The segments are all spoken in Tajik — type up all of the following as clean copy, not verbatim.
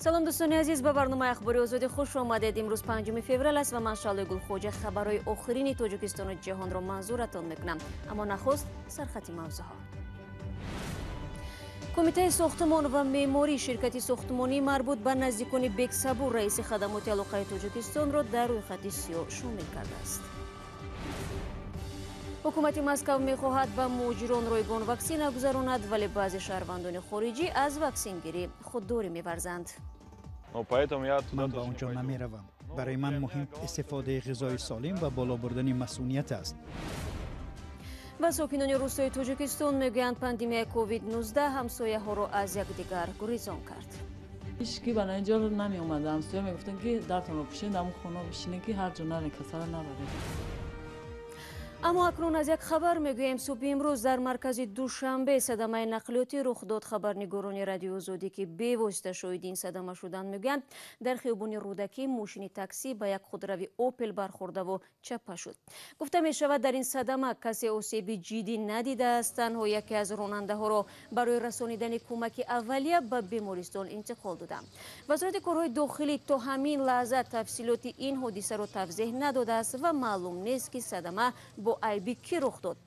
Салом, дӯстони азиз, ба барномаи Ахбори Озодӣ хуш омадед. Имрӯз 5 феврал аст ва ман, Шаҳлои Гулхоҷа, хабарҳои охирини Тоҷикистону ҷаҳонро манзуратон мекунам. Аммо нахуст сархати мавзӯъҳо. Кумитаи сохтмон ва меъморӣ ширкати сохтмонӣ марбут ба наздикони Бексабур, раиси хадамоти алоқаи Тоҷикистонро дар рӯйхати сиёҳ шомил кардааст. Ҳукумати Москав мехоҳад ба муҳоҷирон ройгон ваксина гузаронад, вале баъзе шаҳрвандони хориҷӣ аз ваксингирӣ худдорӣ меварзанд. Ман ба он ҷо намеравам. Барои ман муҳим истифодаи ғизои солим ва боло бурдани масуният аст. Ва сокинони рӯстои Тоҷикистон мегӯянд, пандемияи ковид-19 ҳамсояҳоро аз якдигар гурезон кард. Ҳеч ки ба инҷо намеомада. Ҳамсоя мегуфтанд, ки дартонро пӯшед, ҳамун хона бишинед, ки ҳар ҷо нарен, касала набаред. Аммо акнун аз як хабар мегӯем. Субҳи имрӯз дар маркази Душанбе садамаи нақлиётӣ рух дод. Хабарнигорони Радиои Озодӣ, ки бевосита шоҳиди ин садама шуданд, мегӯянд, дар хиёбони Рӯдакӣ мошини таксӣ ба як худрави Опел бархӯрдаву чаппа шуд. Гуфта мешавад, дар ин садама касе осеби ҷиддӣ надидааст. Танҳо яке аз ронандаҳоро барои расонидани кӯмаки аввалия ба бемористон интиқол доданд. Вазорати корҳои дохилӣ то ҳамин лаҳза тафсилоти ин ҳодисаро тавзеҳ надодааст ва маълум нест, ки садама бо айби кӣ рух дод.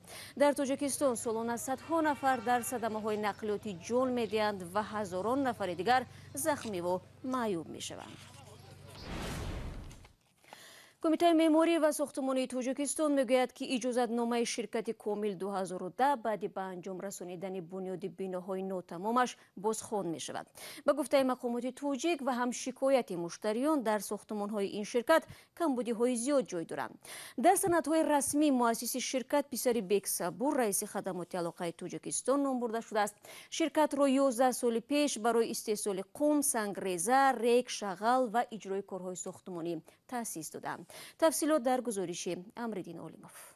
Дар Тоҷикистон солона садҳо нафар дар садамаҳои нақлиётӣ ҷон медиҳанд ва ҳазорон нафари дигар захмиву маъюб мешаванд. Кумитаи меъморӣ ва сохтмонии Тоҷикистон мегӯяд, ки иҷозатномаи ширкати Комил 2010 баъди ба анҷом расонидани бунёди биноҳои нотамомаш бозхон мешавад. Ба гуфтаи мақомоти тоҷик ва ҳам шикояти муштариён, дар сохтмонҳои ин ширкат камбудиҳои зиёд ҷой доранд. Дар санадҳои расмӣ муассиси ширкат писари Бексабур, раиси хадамоти алоқаи Тоҷикистон, ном бурда шудааст. Ширкатро 11 соли пеш барои истеҳсоли қум, сангреза, рег, шағал ва иҷрои корҳои сохтмонӣ таъсис доданд. Тафсилот дар гузориши Амриддин Олимов.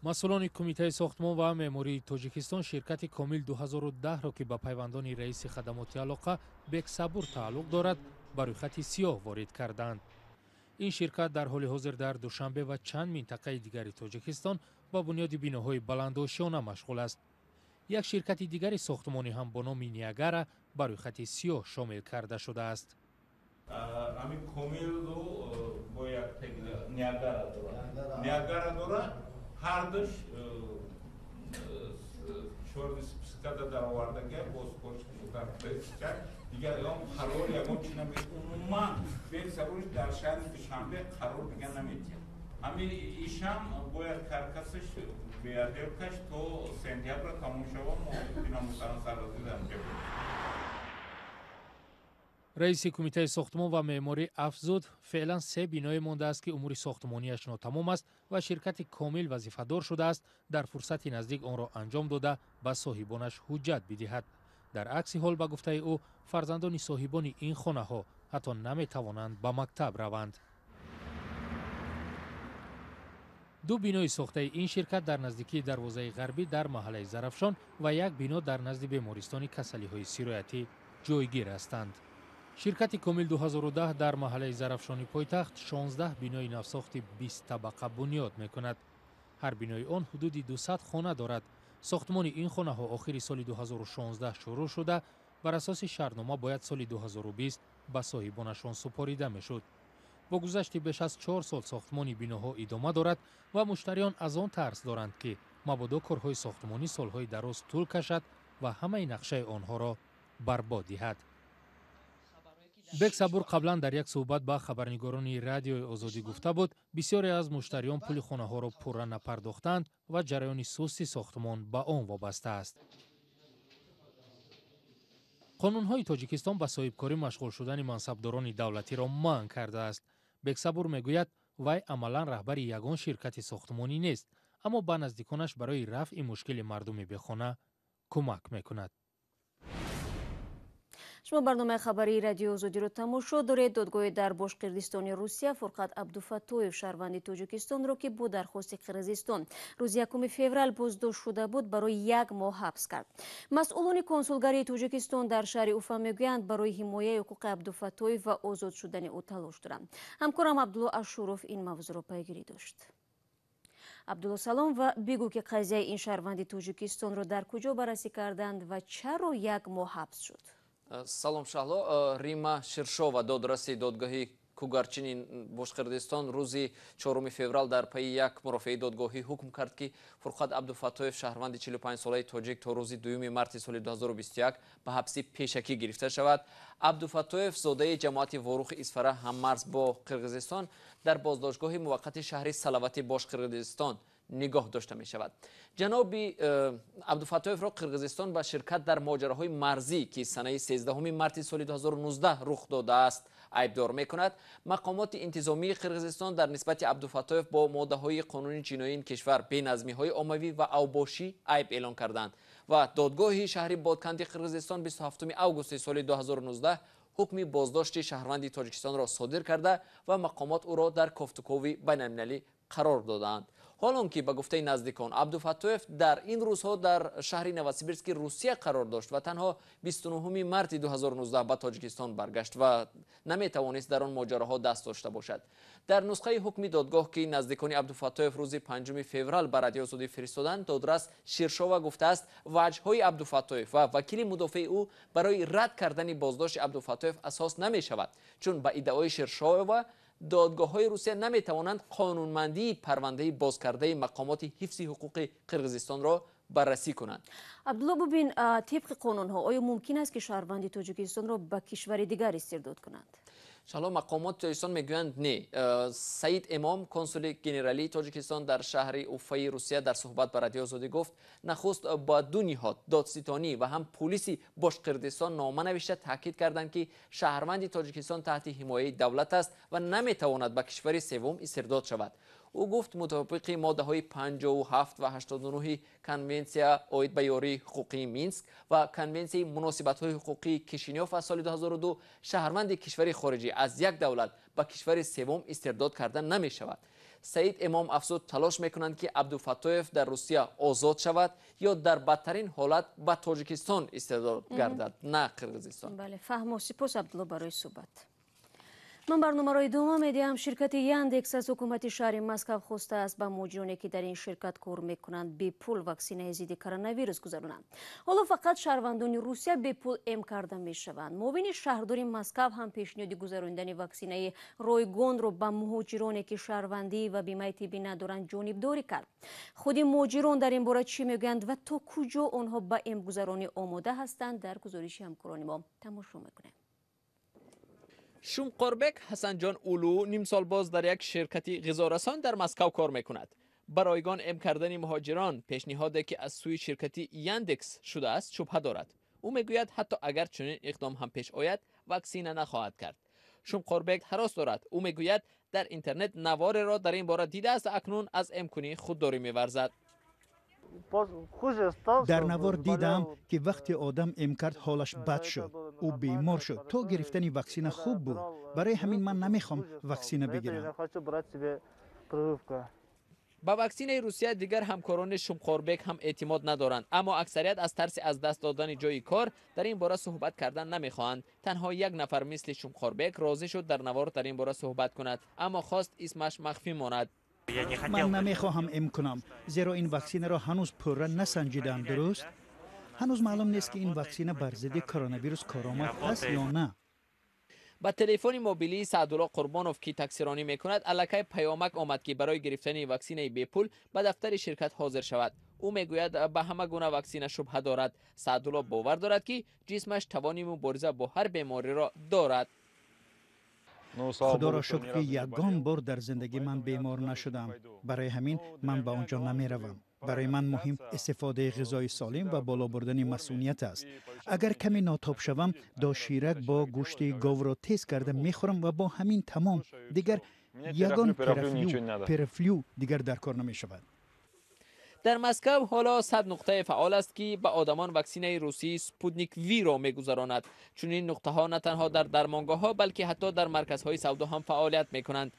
Масъулони Кумитаи сохтмон ва меъмории Тоҷикистон ширкати Комил 2010-ро, ки ба пайвандони раиси хадамоти алоқа Бексабур тааллуқ дорад, ба рӯйхати сиёҳ ворид карданд. Ин ширкат дар ҳоли ҳозир дар Душанбе ва чанд минтақаи дигари Тоҷикистон ба бунёди биноҳои баландошёна машғул аст. Як ширкати дигари сохтмонӣ ҳам бо номи Ниагара ба рӯйхати сиёҳ шомил карда шудааст. Ами Комилу бо як Ниагара дора, Ниагара дора, ҳардуш чёрный списка да даровардага. Боз дигар ягон қарор, ягон чи наме. Умуман Бексабуриш дар шаҳри Душанбе қарор дига наметиҳад. Ҳами ишам бояд каркасаш беаделкаш то сентябр тамом шава, мо бинамусаран сарразӣ дар. Раиси Кумитаи сохтмон ва меъморӣ афзуд, феълан се биное мондааст, ки умури сохтмонияш нотамом аст ва ширкати Комил вазифадор шудааст, дар фурсати наздик онро анҷом дода, ба соҳибонаш ҳуҷҷат бидиҳад. Дар акси ҳол, ба гуфтаи ӯ, фарзандони соҳибони ин хонаҳо ҳатто наметавонанд ба мактаб раванд. Ду бинои сохтаи ин ширкат дар наздикии дарвозаи ғарбӣ дар маҳаллаи Зарафшон ва як бино дар назди бемористони касалиҳои сироятӣ ҷойгир ҳастанд. Ширкати Комил 2010 дар маҳаллаи Зарафшони пойтахт 16 бинои навсохти 20 табақа бунёд мекунад. Ҳар бинои он ҳудуди 200 хона дорад. Сохтмони ин хонаҳо охири соли 2016 шурӯъ шуда, бар асоси шартнома бояд соли 2020 ба соҳибонашон супорида мешуд. Бо гузашти беш аз 4 сол сохтмони биноҳо идома дорад ва муштариён аз он тарс доранд, ки мабодо корҳои сохтмонӣ солҳои дароз тӯл кашад ва ҳамаи нақшаи онҳоро барбод диҳад. Бексабур қаблан дар як суҳбат ба хабарнигорони Радиои Озодӣ гуфта буд, бисёре аз муштариён пули хонаҳоро пурра напардохтанд ва ҷараёни сусти сохтмон ба он вобаста аст. Қонунҳои Тоҷикистон ба соҳибкорӣ машғул шудани мансабдорони давлатиро манъ кардааст. Бексабур мегӯяд, вай амалан раҳбари ягон ширкати сохтмонӣ нест, аммо ба наздиконаш барои рафъи мушкили мардуми бехона кӯмак мекунад. Шумо барномаи хабарии Радиои Озодиро тамошо доред. Додгоҳи дар Бошқирдистони Русия Фурқат Абдуфаттоев, шаҳрванди Тоҷикистонро, ки бо дархости Қирғизистон рӯзи 1 феврал боздошт шуда буд, барои як моҳ ҳабс кард. Масъулони консулгарии Тоҷикистон дар шаҳри Уфа мегӯянд, барои ҳимояи ҳуқуқи Абдуфаттоев ва озод шудани ӯ талош доранд. Ҳамкорам Абдулло Ашуров ин мавзӯъро пайгирӣ дошт. Абдулло, салом, ва бигӯ, ки қазияи ин шаҳрванди Тоҷикистонро дар куҷо баррасӣ карданд ва чаро як моҳ ҳабс шуд? Салом, Шаҳло. Рима Ширшова, додраси додгоҳи Кугарчини Бошқирдистон, рӯзи 4 феврал дар пайи як мурофиаи додгоҳӣ ҳукм кард, ки Фурқат Абдуфаттоев, шаҳрванди 45-солаи тоҷик, то рӯзи 2 марти соли 2021 ба ҳабси пешакӣ гирифта шавад. Абдуфаттоев, зодаи ҷамоати Ворухи Исфара, ҳаммарз бо Қирғизистон, дар боздоштгоҳи муваққати шаҳри Салавати Бошқирдистон нигоҳ дошта мешавад. Ҷаноби Абдуфаттоевро Қирғизистон ба ширкат дар моҷароҳои марзӣ, ки санаи 13 марти соли 2019 рух додааст, айбдор мекунад. Мақомоти интизомии Қирғизистон дар нисбати Абдуфаттоев бо моддаҳои қонуни ҷиноии ин кишвар, беназмиҳои оммавӣ ва авбошӣ, айб эълон карданд ва додгоҳи шаҳри Бодканди Қирғизистон 27 августи соли 2019 ҳукми боздошти шаҳрванди Тоҷикистонро содир карда ва мақомот ӯро дар кофтукови байналмилалӣ қарор додаанд. Ҳолон ки, ба гуфтаи наздикон, Абдуфаттоев дар ин рӯзҳо дар шаҳри Новосибирски Русия қарор дошт ва танҳо 29 марти 2019 ба Тоҷикистон баргашт ва наметавонист дар он моҷароҳо даст дошта бошад. Дар нусхаи ҳукми додгоҳ, ки наздикони Абдуфаттоев рӯзи 5 феврал ба Радиои Озодӣ фиристоданд, додрас Ширшова гуфтааст, ваҷҳҳои Абдуфаттоев ва вакили мудофеи ӯ барои рад кардани боздошти Абдуфаттоев асос намешавад, чун ба иддаои Ширшова додгоҳҳои Русия наметавонанд қонунмандии парвандаи бозкардаи мақомоти ҳифзи ҳуқуқи Қирғизистонро баррасӣ кунанд. Абдулло, бубин, тибқи қонунҳо оё мумкин аст, ки шаҳрванди Тоҷикистонро ба кишвари дигар истирдод кунанд? Шаҳло, мақомоти Тоҷикистон мегӯянд, не. Саид Эмом, консули генералии Тоҷикистон дар шаҳри Уфаи Русия, дар суҳбат ба Радиои Озодӣ гуфт, нахуст ба ду ниҳод, додситонӣ ва ҳам пулиси Бошқирдистон, нома навишта таъкид карданд, ки шаҳрванди Тоҷикистон таҳти ҳимояи давлат аст ва наметавонад ба кишвари севум истирдод шавад. Ӯ гуфт, мутобиқи моддаҳои 57 ва 89 Конвенсия оид ба ёрии ҳуқуқии Минск ва Конвенсияи муносибатҳои ҳуқуқии Кишинёв аз соли 2002, шаҳрванди кишвари хориҷӣ аз як давлат ба кишвари севум истирдод карда намешавад. Саид Эмом афзуд, талош мекунанд, ки Абдуфаттоев дар Русия озод шавад ё дар бадтарин ҳолат ба Тоҷикистон истирдод гардад, на Қирғизистон. Бале, фаҳмо. Сипос, Абдулло, барои суҳбат. Ман барномаро идома медиҳам. Ширкати Яндекс аз ҳукумати шаҳри Москав хостааст, ба муҳоҷироне, ки дар ин ширкат кор мекунанд, бепул ваксинаи зидди коронавирус гузаронанд. Ҳоло фақат шаҳрвандони Русия бепул эм карда мешаванд. Муовини шаҳрдори Москав ҳам пешниҳоди гузаронидани ваксинаи ройгонро ба муҳоҷироне, ки шаҳрвандӣ ва бимаи тиббӣ надоранд, ҷонибдорӣ кард. Худи муҳоҷирон дар ин бора чӣ мегӯянд ва то куҷо онҳо ба эмгузаронӣ омода ҳастанд, дар гузориши ҳамкорони мо тамошо мекунем. Шумқорбек Ҳасанҷон Улу нимсол боз дар як ширкати ғизорасон дар Москав кор мекунад. Ба ройгон эм кардани муҳоҷирон, пешниҳоде ки аз сӯи ширкати Яндекс шудааст, шубҳа дорад. Ӯ мегӯяд, ҳатто агар чунин иқдом ҳам пеш ояд, ваксина нахоҳад кард. Шумқорбек ҳарос дорад. Ӯ мегӯяд, дар интернет навореро дар ин бора дидааст, акнун аз эмкунӣ худдорӣ меварзад. Дар навор дидам, ки вақте одам эм кард, ҳолаш бад шуд, ӯ бемор шуд. То гирифтани ваксина хуб буд. Барои ҳамин ман намехоҳам ваксина бигирам. Ба ваксинаи Русия дигар ҳамкорони Шумқорбек ҳам эътимод надоранд, аммо аксарият аз тарси аз даст додани ҷои кор дар ин бора суҳбат кардан намехоҳанд. Танҳо як нафар мисли Шумқорбек розӣ шуд дар навор дар ин бора суҳбат кунад, аммо хост исмаш махфӣ монад. Ман намехоҳам эм кунам, зеро ин ваксинаро ҳанӯз пурра насанҷидаанд, дуруст? Ҳанӯз маълум нест, ки ин ваксина бар зидди коронавирус коромад аст ё на. Ба телефони мобилии Саъдулло Қурбонов, ки таксиронӣ мекунад, аллакай паёмак омад, ки барои гирифтани ваксинаи бепул ба дафтари ширкат ҳозир шавад. Ӯ мегӯяд, ба ҳама гуна ваксина шубҳа дорад. Саъдулло бовар дорад, ки ҷисмаш тавони мубориза бо ҳар бемориро дорад. Худоро шукр, ки ягон бор дар зиндагӣ ман бемор нашудам. Барои ҳамин ман ба он ҷо намеравам. Барои ман муҳим истифодаи ғизои солим ва боло бурдани масуният аст. Агар каме нотоб шавам, доширак бо гӯшти говро тез карда мехӯрам ва бо ҳамин тамом. Дигар ягон терафлю дигар дар кор намешавад. Дар Москав ҳоло 100 нуқтаи фаъол аст, ки ба одамон ваксинаи русии Спутник Виро мегузаронад. Чунин нуқтаҳо на танҳо дар дармонгоҳҳо, балки ҳатто дар марказҳои савдо ҳам фаъолият мекунанд.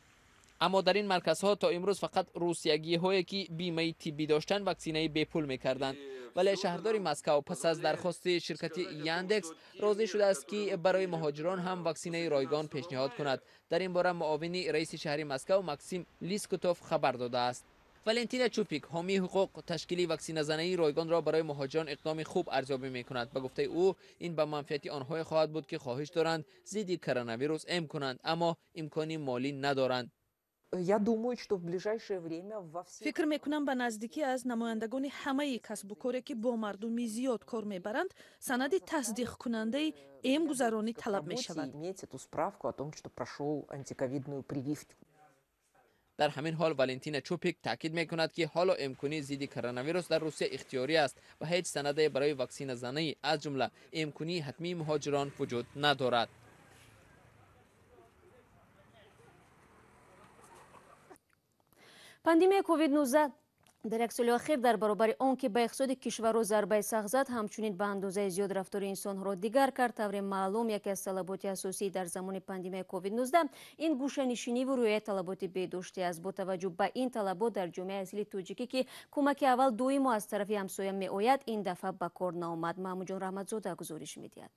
Аммо дар ин марказҳо то имрӯз фақат русиягиҳое, ки бимаи тиббӣ доштанд, ваксинаи бепул мекарданд. Вале шаҳрдори Москав пас аз дархости ширкати Яндекс розӣ шудааст, ки барои муҳоҷирон ҳам ваксинаи ройгон пешниҳод кунад. Дар ин бора муовини раиси шаҳри Москав Максим Лискутов хабар додааст. Валентина Чупик, ҳомии ҳуқуқ, ташкили ваксиназании ройгонро барои муҳоҷирон иқдоми хуб арзёбӣ мекунад. Ба гуфтаи ӯ, ин ба манфиати онҳое хоҳад буд, ки хоҳиш доранд зидди коронавирус эм кунанд, аммо имкони молӣ надоранд. Фикр мекунам, ба наздикӣ аз намояндагони ҳамаи касбу коре, ки бо мардуми зиёд кор мебаранд, санади тасдиқкунандаи эмгузаронӣ талаб мешавад. Дар ҳамин ҳол Валентина Чупик таъкид мекунад, ки ҳоло эмкунии зидди коронавирус дар Русия ихтиёрӣ аст ва ҳеҷ санаде барои ваксиназанӣ, аз ҷумла эмкунии ҳатмии муҳоҷирон, вуҷуд надорад. Пандемияи COVID-19 дар як соли охир дар баробари он ки ба иқтисоди кишварро зарбаи сахт зад, ҳамчунин ба андозаи зиёд рафтори инсонҳоро дигар кард. Тавре маълум, яке аз талаботи асосӣ дар замони пандемияи COVID-19 ин гӯшанишиниву рӯяи талаботи беҳдоштӣ аст. Бо таваҷҷӯҳ ба ин талабот дар ҷомеаи аслии тоҷикӣ, ки кӯмаки аввал доимо аз тарафи ҳамсоя меояд, ин дафъа ба кор наомад. Маҳмудҷон Раҳматзода гузориш медиҳад.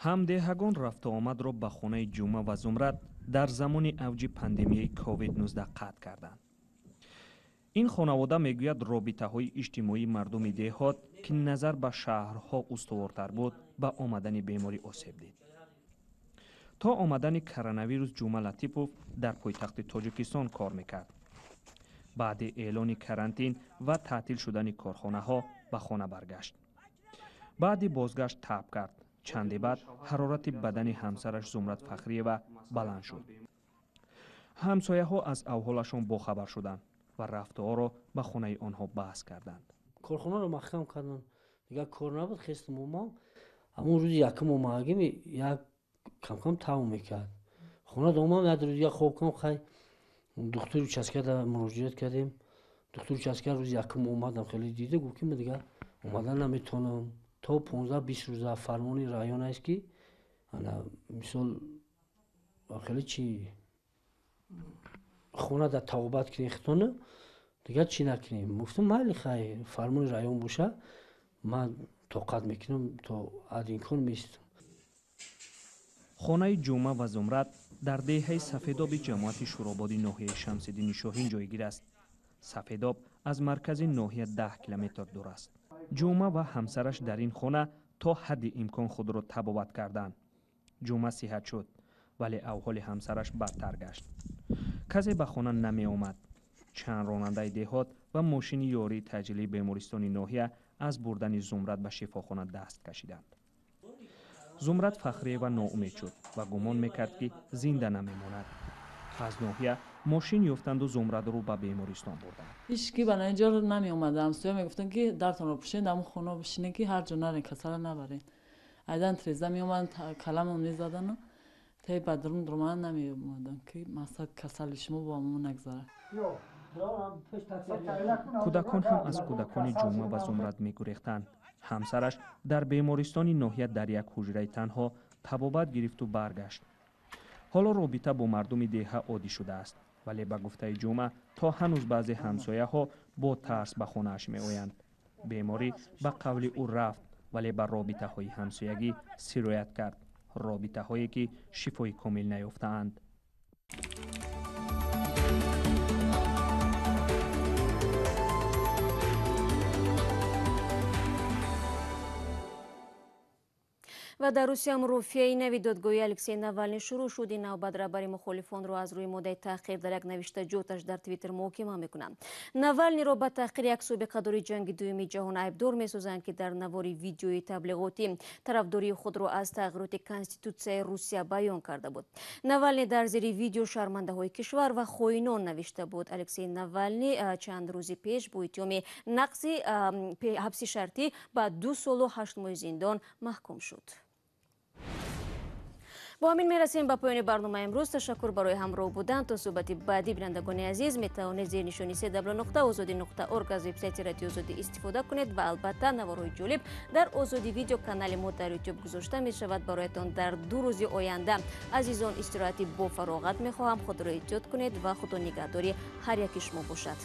Ҳамдеҳагон рафтуомадро ба хонаи Ҷумъа ва Зумрад дар замони авҷи пандемияи COVID-19 қатъ карданд. Ин хонавода мегӯяд, робитаҳои иҷтимоии мардуми деҳот, ки назар ба шаҳрҳо устувортар буд, ба омадани беморӣ осеб дид. То омадани коронавирус Ҷумъа Латипов дар пойтахти Тоҷикистон кор мекард. Баъди эълони карантин ва таътил шудани корхонаҳо ба хона баргашт. Баъди бозгашт таб кард. Чанде баъд ҳарорати бадани ҳамсараш Зумрад Фахриева баланд шуд. Ҳамсояҳо аз авҳолашон бохабар шуданд ва рафтуҳоро ба хонаи онҳо баҳс карданд. Корхонаро маҳкам карданд, дигар кор набуд. Хестам омам, ҳамон рӯзи якум омагим, як камкам тавм мекард. Хона омам, як рӯз як хоб кам. Хай, духтури участкада муроҷиат кардем. Духтури участка рӯзи якум омадам, хеле дида, гуфт, ки ман дигар омадан наметавонам то 15-20 рӯза. Фармони район аст, ки мисол хеле чи хона дар тавобат кунем хитона, дигар чӣ накунем. Гуфтам, майли, хай, фармони район боша, ман тоқат мекунам, то ад имкон меистам. Хонаи Ҷумъа ва Зумрад дар деҳаи Сафедоби ҷамоати Шӯрободи ноҳияи Шамсиддини Шоҳин ҷойгир аст. Сафедоб аз маркази ноҳия 10 километр дур аст. Ҷумъа ва ҳамсараш дар ин хона то ҳадди имкон худро табобат карданд. Ҷумъа сиҳат шуд, вале авҳоли ҳамсараш бадтар гашт. Касе ба хона намеомад. Чанд ронандаи деҳот ва мошини ёрии таъҷилии бемористони ноҳия аз бурдани Зумрад ба шифохона даст кашиданд. Зумрад Фахриева ноумед шуд ва гумон мекард, ки зинда намемонад. Аз ноҳия мошин ёфтанду Зумрадро ба бемористон бурданд. Ҳеҷ ки ба инҷо намеомад. Ҳамсоя мегуфтанд, ки дартонро пӯшед, ҳамон хона бишинед, ки ҳар ҷо нарен, касала набаред. Айдан треза меомаданд, каламон мезадану таи ба дарун даромадан намеомаданд, ки мақсад касали шумо бо мо нагзарад. Кӯдакон ҳам аз кӯдакони Ҷумъа ва Зумрад мегурехтанд. Ҳамсараш дар бемористони ноҳия дар як ҳуҷраи танҳо табобат гирифту баргашт. Ҳоло робита бо мардуми деҳа оддӣ шудааст, вале ба гуфтаи Ҷумъа, то ҳанӯз баъзе ҳамсояҳо бо тарс ба хонааш меоянд. Беморӣ ба қавли ӯ рафт, вале ба робитаҳои ҳамсоягӣ сироят кард, робитаҳое ки шифои комил наёфтаанд. Ва дар Русия мурофиаи нави додгоҳи Алексей Навални шурӯъ шуд. Ин навбат раҳбари мухолифонро аз рӯи моддаи таҳқир дар як навиштаҷоташ дар Твиттер муҳокима мекунанд. Навалниро ба таҳқири як собиқадори ҷанги дуюми ҷаҳон айбдор месозанд, ки дар навори видеои таблиғотӣ тарафдории худро аз тағйироти конститутсияи Русия баён карда буд. Навални дар зери видео шармандаҳои кишвар ва хоинон навишта буд. Алексей Навални чанд рӯзи пеш бо иттиҳоми нақзи ҳабси шартӣ ба 2 солу 8 моҳи зиндон маҳкум шуд. Бо ҳамин мерасем ба поёни барномаи имрӯз. Ташаккур барои ҳамроҳ будан. То суҳбати баъдӣ, бинандагони азиз, метавонед зери нишони cw.ozodi.org аз вебсайти Радиои Озодӣ истифода кунед ва албатта наворҳои ҷолиб дар Озодӣ Видео, канали мо дар Ютуб, гузошта мешавад бароятон дар 2 рӯзи оянда. Азизон, истироҳати бофароғат мехоҳам. Худро эҳтиёт кунед ва Худо нигаҳдори ҳар яки шумо бошад.